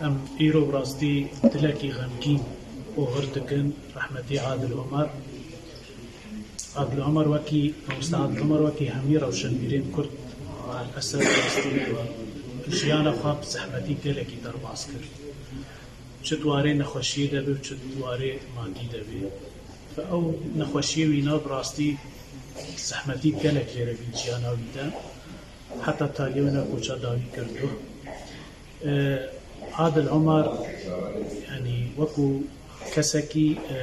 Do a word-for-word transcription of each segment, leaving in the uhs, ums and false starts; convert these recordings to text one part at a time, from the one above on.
Em îro bi rastî dilekî xemgîn oxir dikin rehmetî Adil Omer. Adil Omer wekî, mamoste Adil Omer wekî hemî rewşenbîrên Kurd, maalesef, bi rastî jiyana xwe bi zehmetî gelekî derbas kir. Çi di warê nexweşiyê de be û çi di warê madî de be. Ve ew nexweşiyê wîna bi rastî zehmetî gelek jê re bî jiyana wî de. Heta taliyê wîna koça dawî kir. E, Adil Omer, yanî wekû kesekî, e,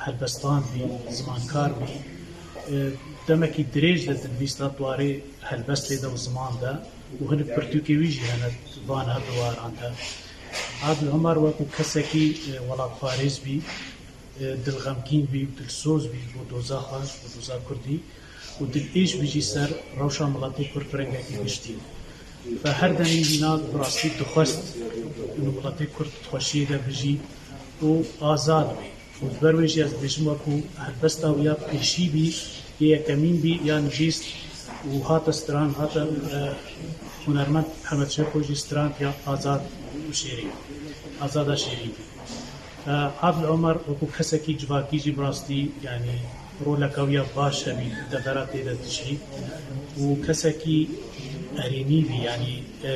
helbestvan bî, zimankar bî, e, demekî dirêj de dinivîsta di warê helbestê de û ziman de û hinek pirtûkê wî jî hene di vana di waran de. Adil Omer wekû kesekî, e, welatparêz bî, e, dilxemgîn bî û dilsoz bî ji bo doza xwe, ji bo doza Kurdî û dilêş bî jî ser rewşa miletê Kurd bi rengekî giştî. Ve her demî wîna bi rastî dixwest û miletê Kurd di xweşiyê de bijî û azad bî. Û ji ber wê jî ez dibêjim wekû helbesta wî ya pêşî bî, yê yekemîn bî ya nivîst û hate stran, hate, e, hunermend Mihemed Şêxo jî strand ya Azad û Şêrîn. Azada Şêrîn bî. E, Adil Omer wekû kesekî civakî jî bi rastî, yanî roleka wî ya baş hebî devera tê de dijî û kesekî erênî bî, yanî, e,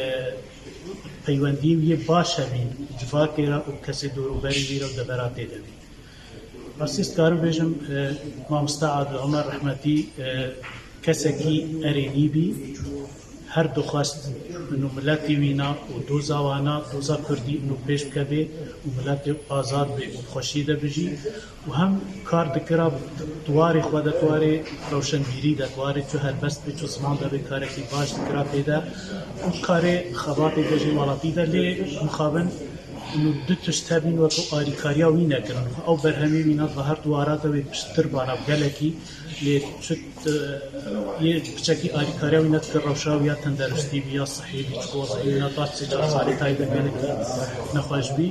peywendiyê wî yê baş hebî civakê re û kesê dorûberî wî re û devera tê de bî. Rastî ez dikarim bêjim, e, mamoste Adil Omer rehmetî, e, kesekî erênî bî. Her dixwest û miletê wîna û doza wana, doza Kurdî û pêş bikeve û miletê azad be û xweşiyê de bijî û hem kar dikira di warê xwe de, di warê rewşenbîrî de, di warê çi helbest be, çi ziman de be, karekî baş dikira tê de û karê xebatê de jî welatî de lê mixabin û du tişt hebîn wekû alîkariya wî nekirin. Ew berhemê wîna di her di wara de wê pişttir bana bi gelekî lê çi, e, yê piçekî alîkariya wî nedikir, rewşa wî ya tenderustî bî ya sihê bî, çi wezî wîna da sê çar salê tayê de gelekî nexweş bî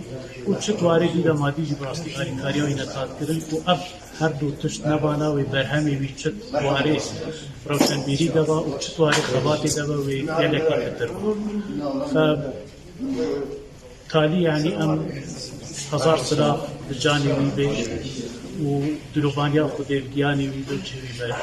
û çi di warê dî de madî jî bi rastî alîkariya wî nedikir û ev her du tişt nebana wê berhemê wî çi di warê rewşenbîrî de ba û çi di warê xebatê de ba wê gelekî pitir ba. Fe Talî, yanî em hezar silav bi canê wî bê û dilobaniya Xwedê bi giyanê wî bê û cihê wî berî.